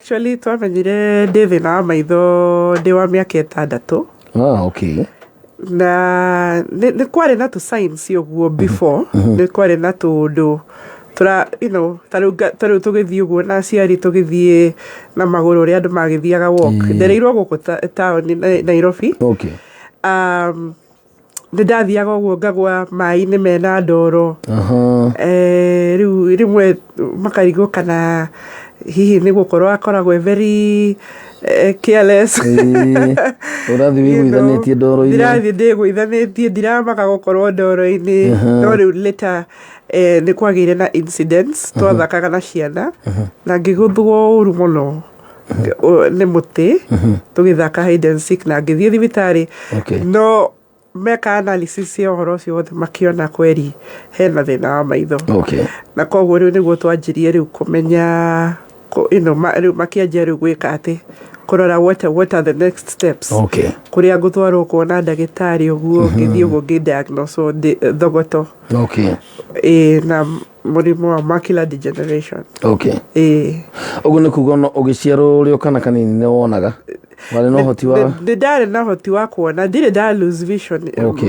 Actually twamenyire ndĩ thĩna wa maitho ndĩ wa mĩaka 6. Ah, okay. Na nĩ kwarĩ na tũ signs ũguo before, nĩ kwarĩ na tũũndũ tũra ta rĩu tũgĩthiĩ ũguo na aciari, tũgĩthiĩ na magũrũ ũrĩa andũ magĩthiaga walk. Ndereirwo gũkũ taũni Nairobi. Nĩ ndathiaga ũguo ngagwa maĩ-inĩ mena ndoro. Rĩu rĩmwe makarigwo kana hihi nĩ gũkorwo akoragwo e very careless. Ĩĩ, ũrathiĩ wĩgũithanĩtie ndoro-inĩ. Ndirathiĩ ndĩgũithanĩtie, ndiramaka gũkorwo ndoro-inĩ. No rĩu later nĩ kwagĩire na incidents twathakaga na ciana na ngĩgũthwo ũru mũno nĩ mũtĩ tũgĩthaka hide and seek na ngĩthiĩ thibitarĩ. No meka analysis ya ũhoro ũcio wothe makĩona kweri hena thĩna wa maitho. Na koguo rĩu nĩguo twanjirie rĩu kũmenya rĩu makĩanjia rĩu gwĩka atĩ kũrora what are the next steps, kũrĩa ngũtwarwo kuona ndagĩtarĩ ũguo, ngĩthiĩ ũguo ngĩdiagnoswo thogoto. Ĩ, na mũrimũ wa macular degeneration. Ĩ. Ũguo nĩ kuga ona ũgĩciarwo ũrĩ o kana kanini nĩ wonaga, warĩ na ũhoti wa Nĩ ndarĩ na ũhoti wa kuona, ndirĩ nda lose vision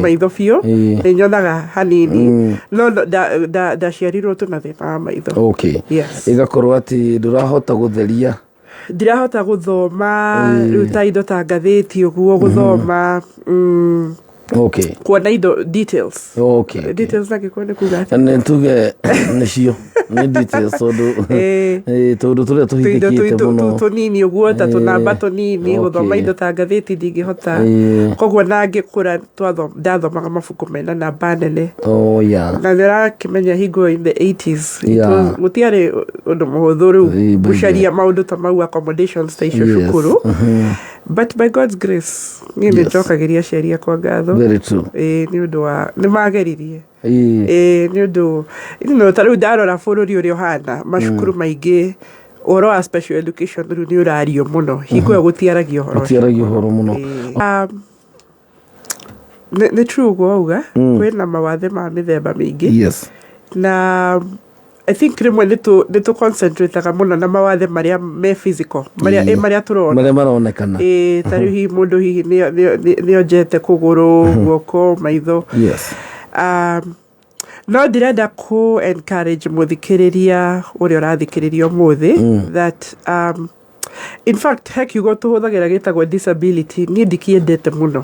maitho biũ. Nĩ nyonaga hanini, no ndaciarirwo tu na thĩna wa maitho. Yes. Ĩgakorwo atĩ ndũrahota gũtheria. Ndirahota gũthoma rĩu ta indo ta ngathĩti ũguo gũthoma, kuona indo details. Details na gĩkũyũ nĩ kuga atĩa? Nĩ tuge nĩcio nĩ details tondũ tũndũ tũrĩa tũindo tũhithĩkĩte mũno. Tũnini ũguo, ta tũnamba tũnini, gũthoma indo ta ngathĩti ndingĩhota. Koguo na ngĩkũra ndathomaga mabuku mena namba nene. Na nĩ ũrakĩmenya hingo in the 80s it gũtiarĩ ũndũ mũhũthũ rĩu By the gũcaria maũndũ ta mau, accommodations ta icio cukuru. But by God's grace niĩ nĩ njokagĩria aciari akwa ngatho. Very true. Ĩĩ, nĩ ũndũ wa nĩ mageririe. Ĩĩ, nĩ ũndũ ta rĩu ndarora bũrũri ũrĩa ũhana, macukuru maingĩ ũhoro wa special education rĩu nĩ ũrario mũno, hingo ĩyo gũtiaragio ũhoro ũcio. Gũtiaragio ũhoro mũno. Ĩĩ. Nĩ true ũguo wauga, kwĩna mawathe ma mĩthemba mĩingĩ. Na I think rĩmwe nĩ tũ concentrateaga mũno na mawathe marĩa me physical, marĩa marĩa tũrona. Marĩa maronekana. Ĩĩ, ta rĩu hihi mũndũ hihi nĩ onjete kũgũrũ, guoko, maitho. No ndĩrenda kũ encourage mũthikĩrĩria ũrĩa ũrathikĩrĩria ũmũthĩ that in fact he kiugo tũhũthagĩra gĩtagwo disability, niĩ ndikĩendete mũno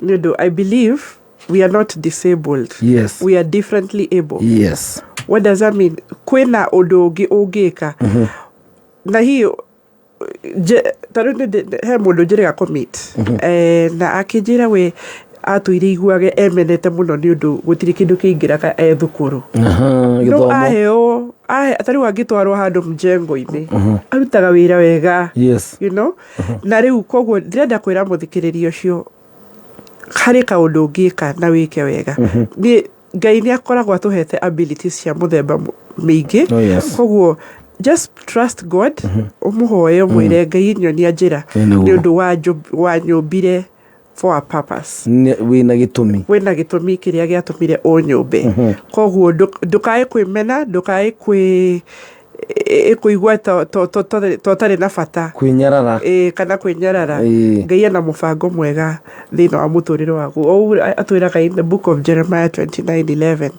nĩ ũndũ I believe we are not disabled. We are differently able. What does that mean? Kwĩna ũndũ ũngĩ ũngĩka na hihi ta rĩu he mũndũ njĩrĩga commit na akĩnjĩra we atũire iguage emenete mũno nĩ ũndũ gũtirĩ kĩndũ kĩingĩraga e thukuru. No gĩthomo. Aheo ta rĩu angĩtwarwo handũ mjengo-inĩ arutaga wĩra wega. Na rĩu koguo ndĩrenda kwĩra mũthikĩrĩria ũcio harĩ kaũndũ ũngĩka na wĩke wega. Nĩ Ngai nĩ akoragwo atũhete abilities cia mũthemba mĩingĩ. Koguo just trust God, ũmũhoe, ũmwĩre, "Ngai, nyonia njĩra." Ĩ, nĩguo. Nĩ ũndũ wanyũmbire for a purpose. Wĩna gĩtũmi. Wĩna gĩtũmi kĩrĩa gĩatũmire ũnyũmbe, koguo ndũkae kwĩmena, ndũkae kwĩ kũigua ta ũtarĩ na bata. Kwĩnyarara. Ĩ, kana kwĩnyarara. Ngai ena mũbango mwega thĩinĩ wa mũtũrĩre waku. O ũguo atwĩraga in the book of Jeremiah 29:11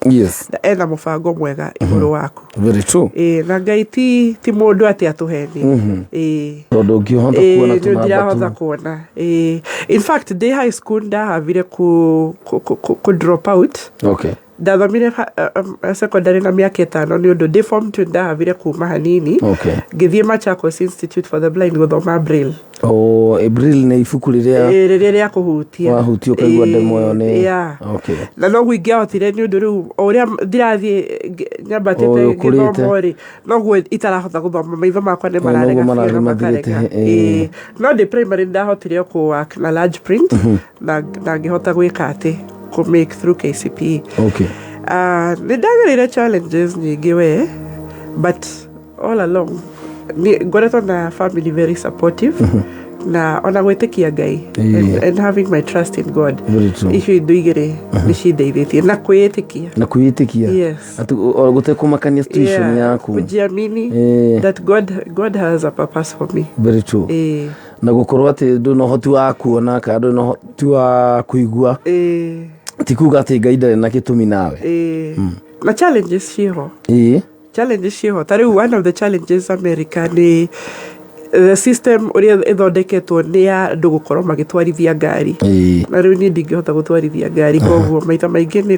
na ena mũbango mwega igũrũ waku. Very true. Ĩ, na Ngai ti mũndũ atĩ atũhenie. Ĩ. Tondũ ũngĩhota kuona Ĩ, tũnamba ndirahota tu. kuona. Ĩ, in fact ndĩ high school ndahavire ku drop out. Ndathomire secondary na mĩaka 5 nĩ ũndũ ndĩ form 2 ndahavire kuma hanini. Ngĩthiĩ Machakos Institute for the Blind gũthoma Braille. Oh, April nĩ ibuku rĩrĩa Ĩ, rĩrĩa rĩa kũhutia. Wahutia ũkaigua ndemwa ĩyo nĩ Na noguo ingĩahotire nĩ ũndũ rĩu o ũrĩa ndirathiĩ nyambatĩte O ũkũrĩte. gĩthomo rĩ, noguo itarahota gũthoma, maitho makwa nĩ mararega noguo biũ na marathiĩ makarega. mathiĩte, ĩ. Ĩ, no ndĩ primary ndahotire o kũ work na large print na ngĩhota gwĩka atĩ kũ make through KCPE. Nĩ ndagereire challenges nyingĩ we, but all along ngoretwo na family very supportive. Na ona gwĩtĩkia Ngai and having my trust in God. Very true. Icio indo igĩrĩ nĩ cindeithĩtie na kwĩĩtĩkia. Na kwĩĩtĩkia. Yes. Atĩ gũtekũmakania situation yaku. Kujiamini that God has a purpose for me. Very true. Na gũkorwo atĩ ndũrĩ na ũhoti wa kuona kana ndũrĩ na ũhoti wa kũigua ti kuga atĩ Ngai ndarĩ na gĩtũmi nawe. Na challenges ciĩho. Challenges ciĩho. Ta rĩu one of the challenges America nĩ the system ũrĩa ĩthondeketwo nĩ ya andũ gũkorwo magĩtwarithia ngari. Na rĩu niĩ ndingĩhota gũtwarithia ngari, koguo maita maingĩ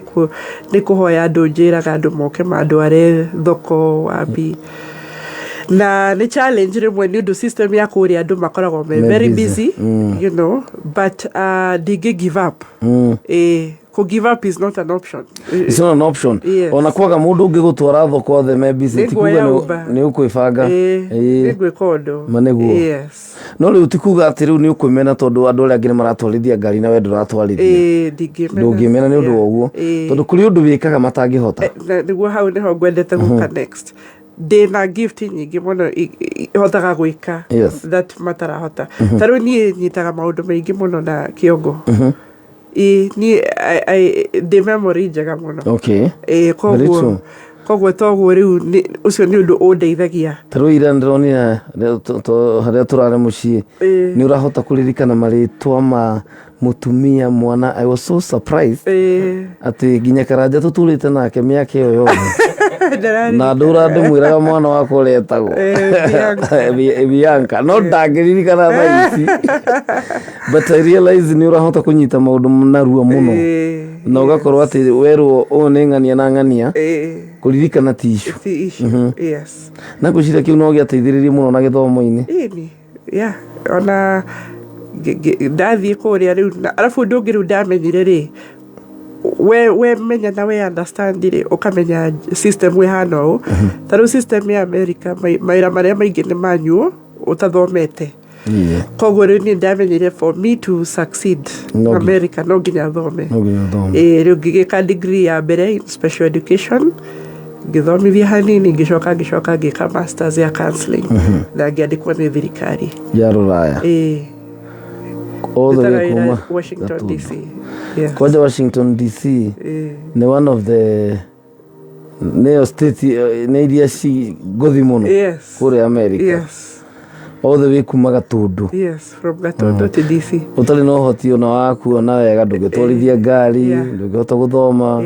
nĩ kũhoya andũ, njĩraga andũ moke mandware thoko wapi, na nĩ challenge rĩmwe nĩ ũndũ system ya kũrĩa andũ makoragwo me Me very busy. busy, but ndingĩ give up. Kũ give up is not an option. It's not an option. Yes. Ona kwaga mũndũ ũngĩ gũtwara thoko othe me busy ti kuga Nĩnguoya Uber. nĩ ũkwĩbanga. Nĩ ngwĩka ũndũ. Ma nĩguo. Yes. No rĩu ti kuga atĩ rĩu nĩ ũkwĩmena tondũ andũ arĩa angĩ nĩ maratwarithia ngari na we ndũratwarithia. Ndingĩmena. Ndũngĩmena nĩ ũndũ wa ũguo, tondũ kũrĩ ũndũ wĩkaga matangĩhota. Na nĩguo hau nĩho ngwendete gũka next. Ndĩna gift nyingĩ mũno hotaga gwĩka that matarahota. Ta rĩu niĩ nyitaga maũndũ maingĩ mũno na kĩongo. Niĩ ndĩ memory njega mũno. Very Koguo true. Koguo toguo rĩu ũcio nĩ ũndũ ũndeithagia. Ta rĩu ira ndĩronire harĩa tũrarĩ mũciĩ nĩ ũrahota kũririkana marĩtwa ma mũtumia, mwana. I was so surprised atĩ nginya Karanja tũtũrĩte nake mĩaka ĩyo yothe na ndũra ndĩmwĩraga mwana wakwa ũrĩa etagwo. Bianca. Bianca, no ndangĩririkana thaa ici, but I realize nĩ ũrahota kũnyita maũndũ narua mũno na ũgakorwo atĩ werwo ũyũ nĩ ng'ania na ng'ania, kũririkana ti issue. Ti issue, yes. Na ngwĩciria kĩu no gĩateithĩrĩirie mũno na gĩthomo-inĩ. Ĩni, yeah, ona ndathiĩ kũrĩa rĩu arabu ũndũ ũngĩ rĩu ndamenyire rĩ, we menya na we understand rĩ, ũkamenya system ĩhana ũũ. Ta rĩu system ya America, mawĩra marĩa maingĩ nĩ manyuo ũtathomete. Koguo rĩu niĩ ndamenyire for me to succeed America no nginya thome. No nginya ũthome. Rĩu ngĩgĩka degree ya mbere in special education, ngĩthomithia hanini, ngĩcoka ngĩka masters ya counseling na ngĩandĩkwo nĩ thirikari ya rũraya. All the Ndutaga way wĩra kuma Washington Gatundu. DC, yes. Kwanja Washington DC nĩ one of the nĩyo state nĩ iria ci ngothi mũno kũrĩa America. All the way kuma Gatundu. Yes, from Gatundu to DC. Ũtarĩ na ũhoti ona wa kuona wega, ndũngĩtwarithia ngari, ndũngĩhota gũthoma,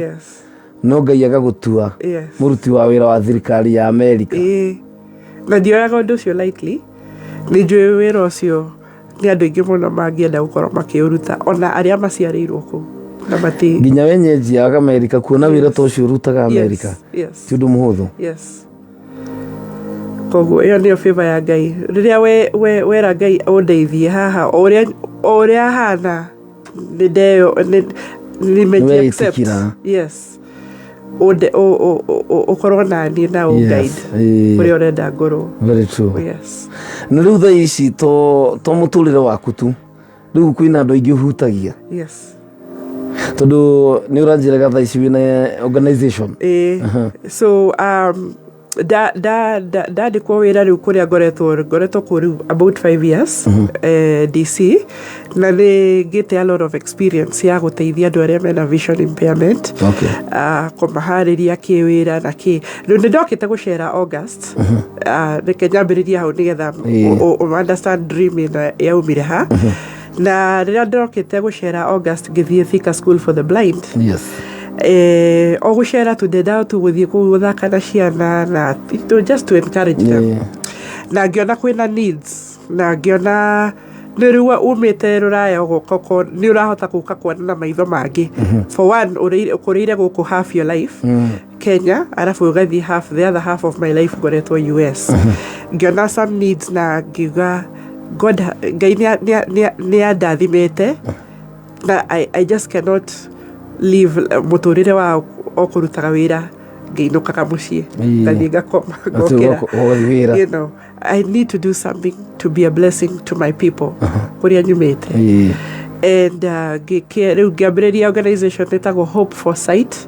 no Ngai agagũtua mũruti wa wĩra wa thirikari ya America. Na ndioyaga ũndũ ũcio lightly. Nĩ njũĩ wĩra ũcio nĩ andũ aingĩ mũno mangĩenda gũkorwo makĩũruta, ona arĩa maciarĩirwo kũu na mati Nginya wenyeji ya America kuona wĩra ta ũcio ũrutaga America ti ũndũ mũhũthũ. Yes, koguo ĩyo nĩyo favor ya Ngai, rĩrĩa we wera Ngai ũndeithie haha o ũrĩa hana nĩ ndeyo nĩ accept. Nĩweĩtĩkĩra. Yes, ũkorwo na niĩ na ũ guide kũrĩa ũrenda ngorwo. Very true. Yes. Na rĩu thaa ici to mũtũrĩre waku tu, rĩu kwĩna andũ aingĩ ũhutagia, tondũ nĩ ũranjĩraga thaa ici wĩna organization. So ndandĩkwo wĩra rĩu kũrĩa ngoretwo kũu rĩu about 5 years, DC, na nĩ ngĩte a lot of experience ya gũteithia andũ arĩa mena vision impairment, kũmaharĩria kĩwĩra na kĩ. Rĩu nĩ ndokĩte gũcera August. Reke nyambĩrĩrie hau nĩgetha understand dream ĩno yaumire ha. Na rĩrĩa ndokĩte gũcera August, ngĩthiĩ Thika School for the Blind. O gũcera tu, ndendaga tu gũthiĩ kũu gũthaka na ciana na just to encourage them. Na ngĩona kwĩna needs, na ngĩona nĩ rĩu umĩte rũraya ũgoka nĩ ũrahota gũka kuona na maitho mangĩ. For one, ũkũrĩire gũkũ half your life Kenya, arabu ũgathiĩ half, the other half of my life ngoretwo US. Ngĩona some needs na ngiuga God, Ngai nĩ andathimĩte na I just cannot live mũtũrĩre wa o kũrutaga wĩra ngĩinũkaga mũciĩ, ngathiĩ ngakoma, Atĩ ngokĩra. Ũgathiĩ wĩra. I need to do something to be a blessing to my people kũrĩa nyumĩte. And rĩu ngĩambĩrĩria organization ĩtagwo Hope for Sight,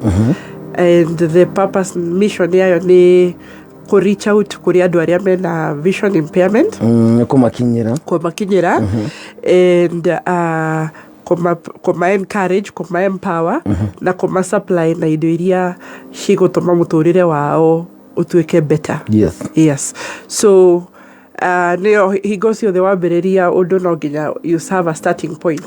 and the purpose, mission yayo nĩ Kũ reach out kũrĩ andũ arĩa mena vision impairment. Kũmakinyĩra. Kũmakinyĩra and kũma encourage, kũma empower na kũma supply na indo iria cigũtũma mũtũrĩre wao ũtuĩke better. Yes, so nĩyo hingo ciothe wambĩrĩria ũndũ no nginya you have a starting point.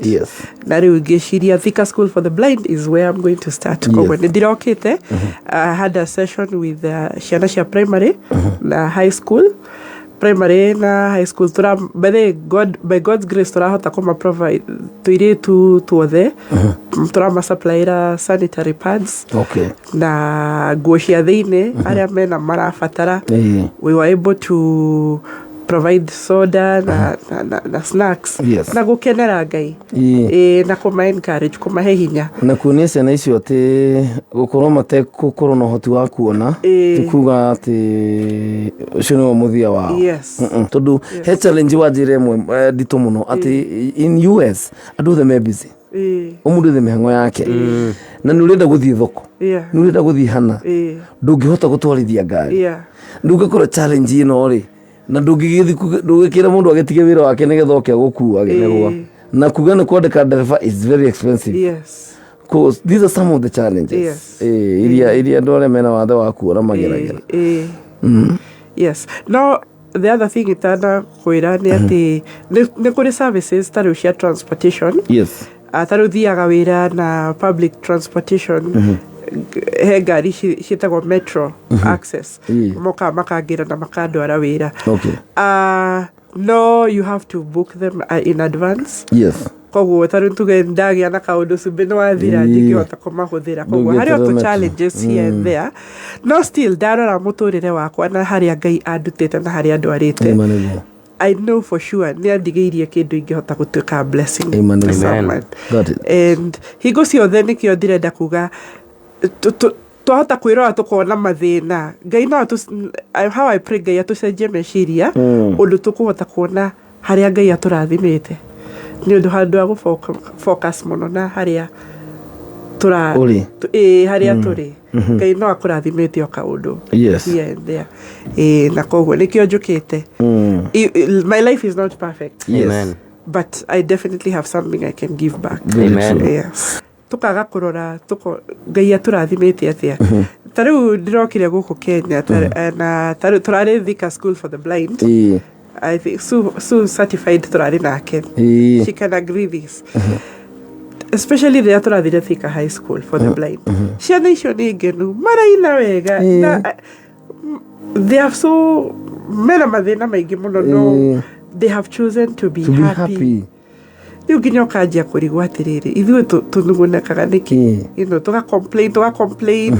Na rĩu ngĩciria Thika School for the Blind is where I'm going to start. Koguo nĩ ndĩrokĩte. I had a session with ciana cia primary na high school, primary na high school. Tura, by the way, God, by God's grace turahota kũma provide tũirĩtu tuothe, tũramasupplyra sanitary pads na nguo cia thĩinĩ arĩa mena marabatara. We were able to provide soda na snacks na gũkenera Ngai. Ĩĩ, na kũma encourage, kũmahe hinya. Na kuonia ciana icio atĩ gũkorwo mategũkorwo na ũhoti wa kuona ti kuga atĩ ũcio nĩwe mũthia wao. Tondũ he challenge wa njĩra ĩmwe nditũ mũno atĩ in US andũ othe me busy, o mũndũ ethe mĩhang'o yake, na nĩ ũrenda gũthiĩ thoko, nĩ ũrenda gũthiĩ hana, ndũngĩhota gũtwarithia ngari. Ndũngĩkorwo challenge ĩno rĩ, na ndũngĩgĩthiĩ ndũngĩkĩra mũndũ agĩtige wĩra wake nĩgetha oke agũkuage. Na kuga nĩ kwandĩka ndereba is very expensive. 'Cause these are some of the challenges iria andũ arĩa mena wathe wa kuona mageragĩra. Yes, no the other thing itana kwĩra nĩ atĩ nĩ kũrĩ services ta rĩu cia transportation. Ta rĩu thiaga wĩra na public transportation. He ngari ciĩtagwo Metro Access. Mokaga makangĩra na makandwara wĩra. No you have to book them in advance. Koguo ta rĩu tuge ndagĩa na kaũndũ, cumbĩ nĩ wathira, ndingĩhota kũmahũthĩra. Koguo harĩ o Ndũngĩeterera tũ metro. challenges here and there, no still ndarora mũtũrĩre wakwa na harĩa Ngai andutĩte na harĩa ndwarĩte, Ĩma nĩguo. I know for sure nĩ andigĩirie kĩndũ ingĩhota gũtuĩka blessing Amen. to Amen. someone. Got it. And hingo ciothe nĩkĩo ndĩrenda kuga twahota kwĩrora tũkona mathĩna, Ngai no how I pray Ngai atũcenjie meciria ũndũ tũkũhota kuona harĩa Ngai atũrathimĩte, nĩ ũndũ handũ ha gũ focus mũno na harĩa tũra Ũrĩ. Ĩĩ, harĩa tũrĩ, Ngai no akũrathimĩte o kaũndũ here and there. Ĩĩ, na koguo nĩkĩo njũkĩte. My life is not perfect, Amen. but I definitely have something I can give back. Very Amen. true. Yes, tukaga kũrora tuko Ngai atũrathimĩte atĩa. Ta rĩu ndĩrokire gũkũ Kenya na ta rĩu tũrarĩ Thika School for the Blind. I think Sue certified tũrarĩ nake. She can agree this, especially rĩrĩa tũrathire Thika High School for the Blind, ciana icio nĩ ngenu, maraina wega na they are so mena mathĩna maingĩ mũno, no they have chosen to be To be happy. happy. Rĩu nginya ũkanjia kũrigwo atĩrĩrĩ, ithuĩ tũnugunĩkaga nĩkĩ? Tũga complain, tũga complain,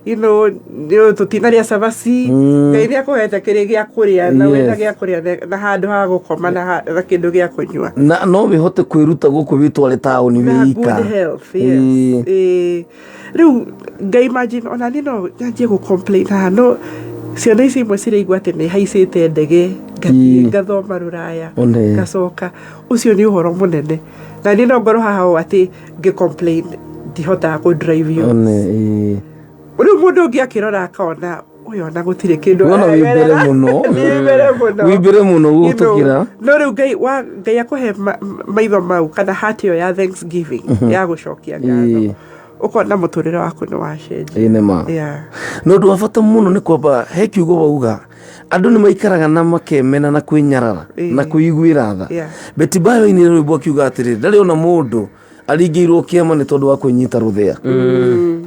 nĩ tũtinarĩa cabaci. Ngai nĩ akũhete kĩrĩ gĩa kũrĩa na wĩna gĩa kũrĩa na handũ ha gũkoma na kĩndũ gĩa kũnyua. Na no wĩhote kwĩruta gũkũ wĩtware taũni Na wĩ good ika. health, yes. Rĩu nga imagine ona niĩ no nyanjie gũ complain haha, no ciana ici imwe ciraigua atĩ nĩ haicĩte ndege ngathiĩ ngathoma rũraya, One. ngacoka. Ũcio nĩ ũhoro mũnene, na niĩ no ngorwo haha o atĩ ngĩ complain ndihotaga kũ drive you. One, ĩĩ. Rĩu mũndũ ũngĩ akĩrora akona ũyũ ona gũtirĩ kĩndũ Wona wĩ mbere aragerera. mũno. Wĩ mbere mũno. Wĩ mbere mũno You know, gũtũkĩra. No rĩu Ngai wa Ngai akũhe maitho mau kana heart ĩyo ya thanksgiving, ya gũcokia ngatho, ũkona mũtũrĩre waku nĩ wacenjia. Ĩĩ, nĩ ma. Na ũndũ wa bata mũno nĩ kwamba he kiugo wauga andũ nĩ maikaraga na makemena na kwĩnyarara na kwĩiguĩra tha. Betty Bayo ainire rwĩmbo akiuga atĩrĩrĩ, ndarĩ ona mũndũ aringĩirwo kĩama nĩ tondũ wa kwĩnyita rũthĩa.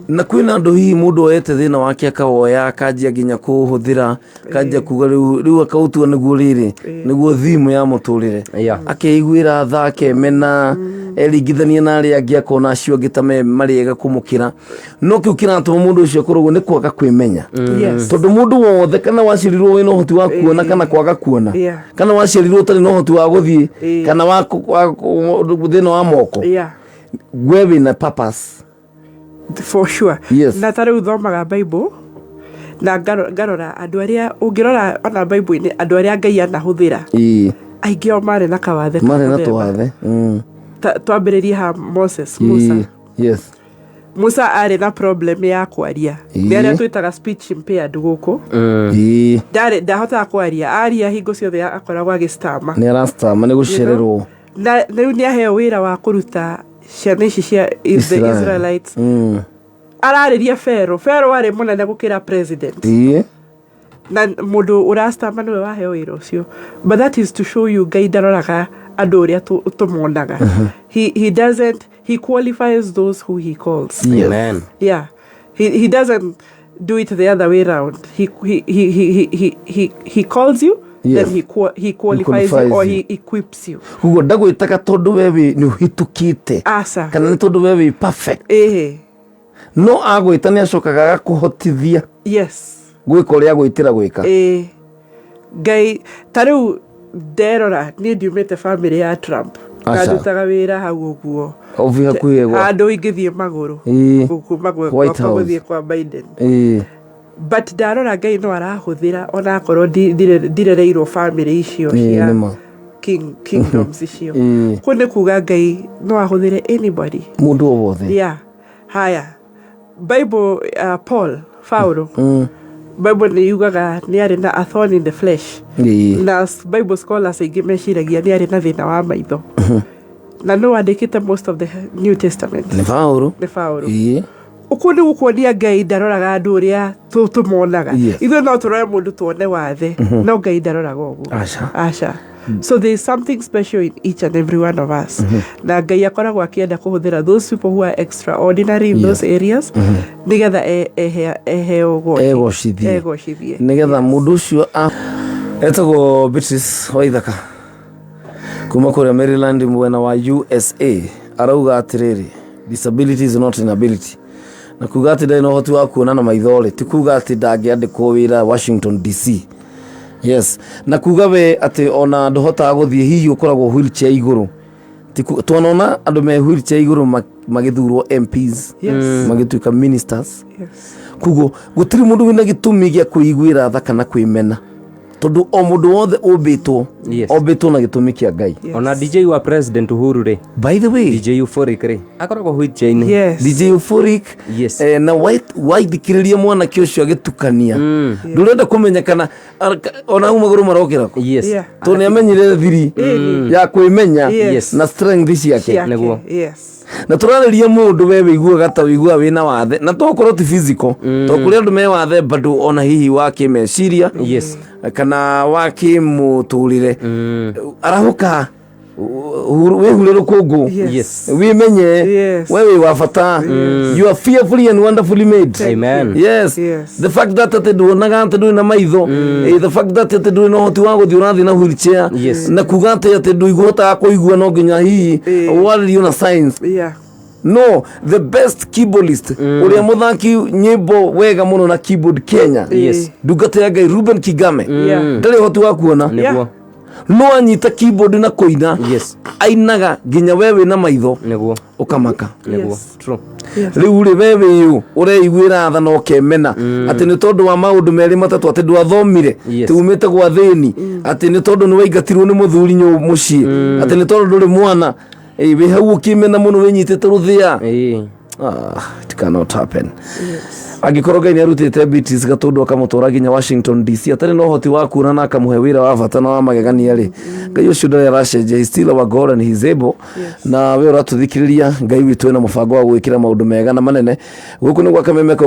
Na kwĩna andũ hihi mũndũ oete thĩna wake akawoya akanjia nginya kũũhũthĩra, akanjia kuga rĩu akaũtua nĩguo rĩrĩ nĩguo theme ya mũtũrĩre, akeiguĩra tha, akemena, eringithania na arĩa angĩ, akona acio angĩ ta me marĩega kũmũkĩra. No kĩu kĩratũma mũndũ ũcio akorwo ũguo nĩ kwaga kwĩmenya, tondũ mũndũ wothe kana waciarirwo wĩna ũhoti wa kuona kana kwaga kuona, kana waciarirwo ũtarĩ na ũhoti wa gũthiĩ kana wa thĩna wa moko, we wĩna purpose. For sure. Na ta rĩu thomaga Bible na ngarora andũ arĩa ũngĩrora ona Bible-inĩ, andũ arĩa Ngai anahũthĩra, aingĩ ao marĩ na kawathe ka marĩ na mũthemba. tũwathe. Twambĩrĩrie ha Moses, Musa. Musa arĩ na problem ya kwaria. Ĩĩ. Nĩ arĩa twĩtaga speech impaired gũkũ. Ĩĩ. Ndarĩ, ndahotaga kwaria. Aria hingo ciothe akoragwo agĩstama. Nĩ arastama nĩ gũcererwo. Na rĩu nĩ aheo wĩra wa kũruta ciana ici cia the Israel. Israelites. Ararĩria Pharaoh. Pharaoh arĩ mũnene gũkĩra president. Ĩĩ. Na mũndũ ũrastama nĩwe waheo wĩra ũcio. But that is to show you Ngai ndaroraga andũ ũrĩa tũmonaga. He doesn't, he qualifies those who he calls. Yes. Amen. Yeah. He doesn't do it the other way round. He calls you, Yes. then he qualifies you qualifies or you. he equips you. Koguo ndagwĩtaga tondũ we wĩ nĩ ũhĩtũkĩte. Asa. Kana nĩ tondũ we wĩ perfect. Eh. No agwĩta nĩ acokaga agakũhotithia Yes. gwĩka ũrĩa agwĩtĩra gwĩka. Eh. Ngai ta rĩu nderora niĩ ndiumĩte family ya Trump. Aca. Ndandutaga wĩra hau ũguo. Obi hakuhĩ gwa. Handũ ingĩthiĩ magũrũ. Ĩĩ. Kuma White gwakwa House. gũthiĩ kwa Biden. Ĩĩ. But ndarora Ngai no arahũthĩra ona akorwo ndirereirwo family icio Ĩĩ, cia nĩma. Kingdoms icio. Ĩĩ. Kũu nĩ kuga Ngai no ahũthĩre anybody. Mũndũ o wothe. Yeah. Haya. Bible, Paul, Paulo. Bible nĩ yugaga nĩ arĩ na a thorn in the flesh. Ĩĩ. Na Bible scholars aingĩ meciragia nĩ arĩ na thĩna wa maitho. Na no andĩkĩte most of the New Testament. Nĩ Paulo. Nĩ Paulo. Ĩĩ. Ũkũ nĩ gũkuonia Ngai ndaroraga andũ ũrĩa tũmonaga. Yes. Ithuĩ no tũrore mũndũ tuone wathe, no Ngai ndaroraga ũguo. Aca. Aca. So there is something special in each and every one of us. Na Ngai akoragwo akĩenda kũhũthĩra those people who are extraordinary in those areas nĩgetha eheo goci. Egocithie. Egocithie. Nĩgetha mũndũ ũcio etagwo Beatrice Waithaka kuma kũrĩa Maryland mwena wa USA arauga atĩrĩrĩ, disability is not inability. Na kuga atĩ ndarĩ na ũhoti wa kuona na maitho rĩ, ti kuga atĩ ndangĩandĩkwo wĩra Washington DC. Yes. Na kuga we atĩ ona ndũhotaga gũthiĩ hihi ũkoragwo wheelchair igũrũ. Twanona andũ me wheelchair igũrũ magĩthurwo MPs, Yes. magĩtuĩka ministers. Yes. Koguo gũtirĩ mũndũ wĩna gĩtũmi gĩa kwĩiguĩra tha kana kwĩmena, tondũ o mũndũ wothe ũmbĩtwo, Yes. ombĩtwo na gĩtũmi kĩa Ngai. Yes. Ona DJ wa President Uhuru rĩ, By the way, DJ Euphoric rĩ, akoragwo wheelchair-inĩ. Yes. DJ Euphoric, Yes. na waithikĩrĩria mwanake ũcio agĩtukania, ndũrenda kũmenya kana ona hau magũrũ marokĩra kũ. Yes. Yeah. Tondũ nĩ amenyire thiri ya kwĩmenya Yes. na strength ciake. Ciake. Nĩguo. Yes. Na tũrarĩria mũndũ we wĩiguaga ta wĩiguaga wĩna wathe, na tokorwo ti physical, tondũ kũrĩ andũ me wathe bado ona hihi wa kĩmeciria, Yes. kana wa kĩmũtũrĩre. Arahũka, wĩhure rũkũngũ. Yes. Yes. Wĩmenye Yes. we wĩ wa bata. You are fearfully and wonderfully made. Amen. Yes. Yes. The fact that atĩ nduonaga atĩ ndũrĩ na maitho, the fact that atĩ ndũrĩ na ũhoti wa gũthiĩ ũrathiĩ na wheelchair, Yes. na kuga atĩ atĩ ndũihotaga kũigua no nginya hihi warĩrio na science. Yeah. No, the best keyboardist, ũrĩa mũthaki nyĩmbo wega mũno na keyboard Kenya, Yes. ndungata ya Ngai Ruben Kigame, Yeah. ndarĩ ũhoti wa kuona, Nĩguo. no anyita keyboard na kũina, Yes. ainaga nginya we wĩna maitho Nĩguo. ũkamaka. Nĩguo. Yes. True. Yes. Rĩu rĩ, we wĩyũ ũreiguĩra tha na ũkemena atĩ nĩ tondũ wa maũndũ merĩ matatũ, atĩ ndwathomire, Yes. atĩ umĩte gwa thĩni, atĩ nĩ tondũ nĩ waingatirwo nĩ mũthuri mũciĩ, atĩ nĩ tondũ ndũrĩ mwana, wĩ hau ũkĩmena mũno wĩnyitĩte rũthĩa. Ĩĩ. It cannot happen. Angĩkorwo Ngai nĩ arutĩte Beatrice Gatũndũ akamũtwara nginya Washington DC atarĩ na ũhoti wa kuona na akamũhe wĩra wa bata na wa magegania rĩ, Ngai ũcio ndarĩ aracenjia. He's still our God and he's able. Na we ũratũthikĩrĩria, Ngai witũ ena mũbango wa gwĩkĩra maũndũ mega na manene. Gũkũ nĩ gwa Kameme ka